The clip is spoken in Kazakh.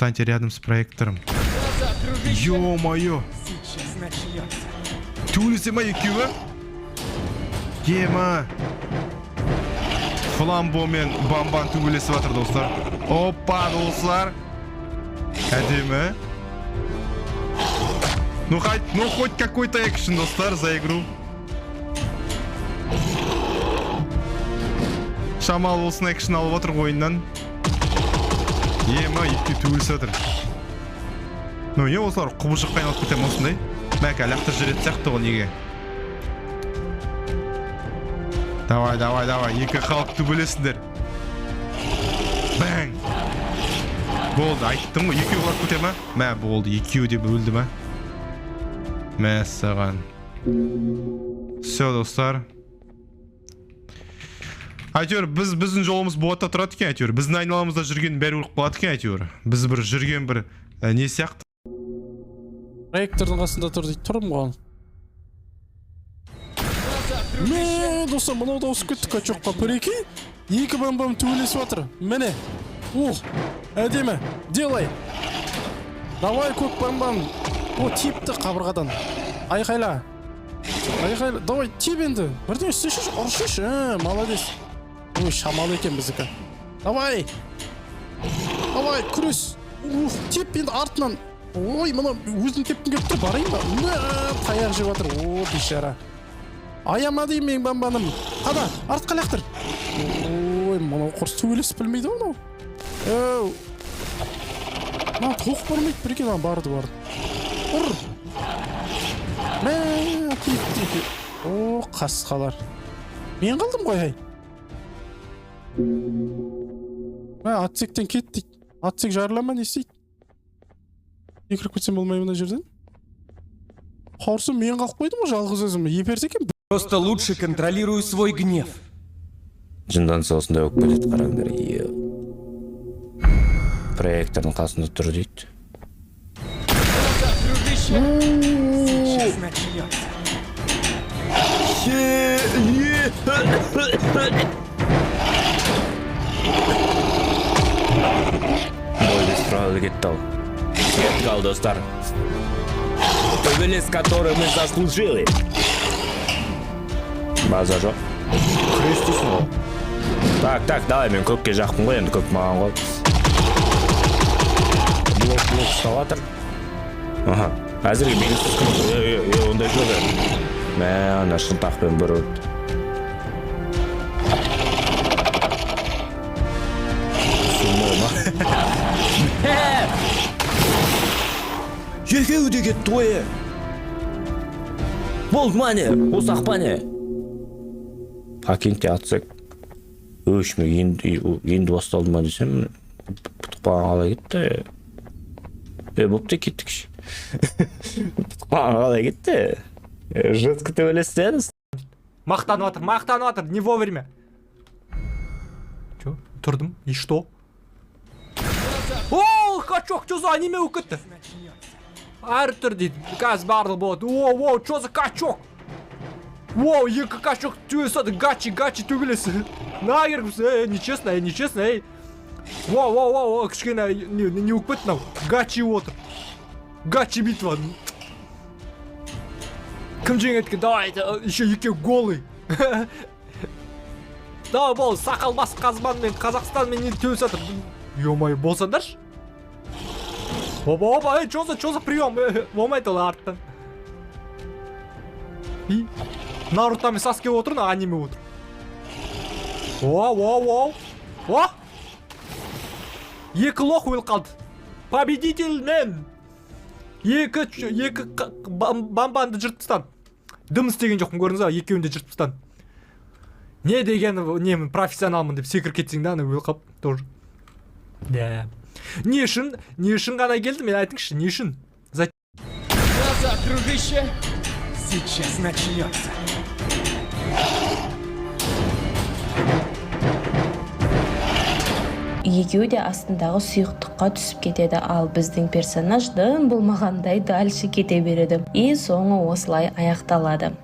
Встаньте рядом с проектором. Назад, дружище! Ё-моё! Сейчас начнется. Төбелесе ма екеуі? Ема! Фламбо мен Бамбан төбелесіп жатыр, достар. Опа, достар! Әдемі. Ну хоть какой-то экшен, достар, за игру. Шамалы болсын экшен алып отыр ғой ойыннан. Ема, екеуі төбелесіп жатыр. Ну, не, осылар құбыжыққа айналып кете ме осындай? Мәка, лақтырып жіберетін сияқты ғой неге? Давай, давай, давай, екі халық төбелесіңдер. Бәң! Болды, айттым ғой, екеуі құлап кете ма? Мә, болды, екеуі де өлді ма? Мәссаған. Все, достар. Әйтеуір біздің жолымыз болады да тұрады екен әйтеуір. Біздің айналамызда жүрген бәрі өліп қалады екен әйтеуір. Біз бір жүрген бір не сияқты. Проектордың қасында тұр дейді, тұрмын ғой. Назад, дружище! Мә, достар, мынау да ауысып кетті качокқа. Прикинь, екі бам-бам төбелесіп жатыр. Міне. Ух, әдемі. Делай. Давай, көк бам-бам. О, тепті қабырғадан. Айқайла. Айқайла. Давай, теп енді. Бірдеңе істеші, ұршышы. Ә, молодец. Ой, шамалы екен біздікі. Давай. Давай, күрес. Ух, теп енді артынан. Ой, мына өзім тепкім келіп тұр, барайын ба? Мә, таяқ жеп жатыр. О, бейшара. Аяма деймін менің бамбаным. Қада, артқа лақтыр. Ой, мынау құрс төбелесіп білмейді ғой мынау. Әу. Мына тоқ бармайды, прикинь, ана барды, барды. Ұр. Мә, тиіп тиіп. О, қасқалар. Мен қалдым ғой, әй. Мә, отсектен кет дейді. Отсек жарыла ма, не істейді? Секіріп кетсем болмай мына жерден? Құрсын, мен қалып қойдым ғой жалғыз өзім. Еперсе екен. Просто лучше контролирую свой гнев. Жынданса, осындай болып кетеді, қараңдар. Е. Проектордың қасында тұр дейді. Назад, дружище! Сейчас начнется. Бой без правил кетті ал. Кеттік ал, достар. Төбелес, который мы заслужили. База жоқ. Күрес дейсің ғой. Так, так, давай, мен көкке жақпын ғой, енді көк маған ғой. Блок, блок ұстап жатыр. Аха. Әзірге белгісіз кім. Е, е, е, ондай жоқ. Е. Мә, ана шынтақпен бір ұрды. Сумо ма? Екеуі де кетті ғой, е. Болды ма, не? Осы ақ па, не? Покиньте отсек. Өшме, енді, енді басталды ма десем, бітіп қалған қалай кетті? Е, бопты, кеттікші. Бітіп қалған қалай кетті? Е, жестко төбелесті. Мақтанып жатыр, мақтанып жатыр, не вовремя. Че, тұрдым, и что? О, качок, что за аниме болып кетті? Артур дейді, қазір барлығы болады. О, о, что за качок? Воу, екі качок төбелеседі, гачи, гачи төбелесі. На керек, ей, нечестно, ей, нечестно, ей. Воу, воу, воу, воу, кішкене не болып кетті мынау? Гачи отыр. Гачи битва. Кім жеңеді екен? Давай, еще екеуі голый. Давай, бол, сақал бас қазбанмен, Қазақстанмен не төбелесіп жатыр. Ё-моё, болсаңдаршы. Опа, опа, ей, что за прием? Болмайды ол арттан. И Наруто мен Саске отыр, мына аниме отыр. О, о, о. О! Екі лох өліп қалды. Победитель мен. Екі бамбанды жыртып тастадым. Дым істеген жоқпын, көрдіңіз ба? Екеуін де жыртып тастадым. Не деген немін, профессионалмын деп секіріп кетсең да, ана өліп қалып тоже. Да. Не үшін, не үшін ғана келдім, мен айтыңызшы, не үшін? Назад, дружище! Сейчас начнется. Екеуі де астындағы сұйықтыққа түсіп кетеді, ал біздің персонаж дым болмағандай дальше кете береді. И соңы осылай аяқталады.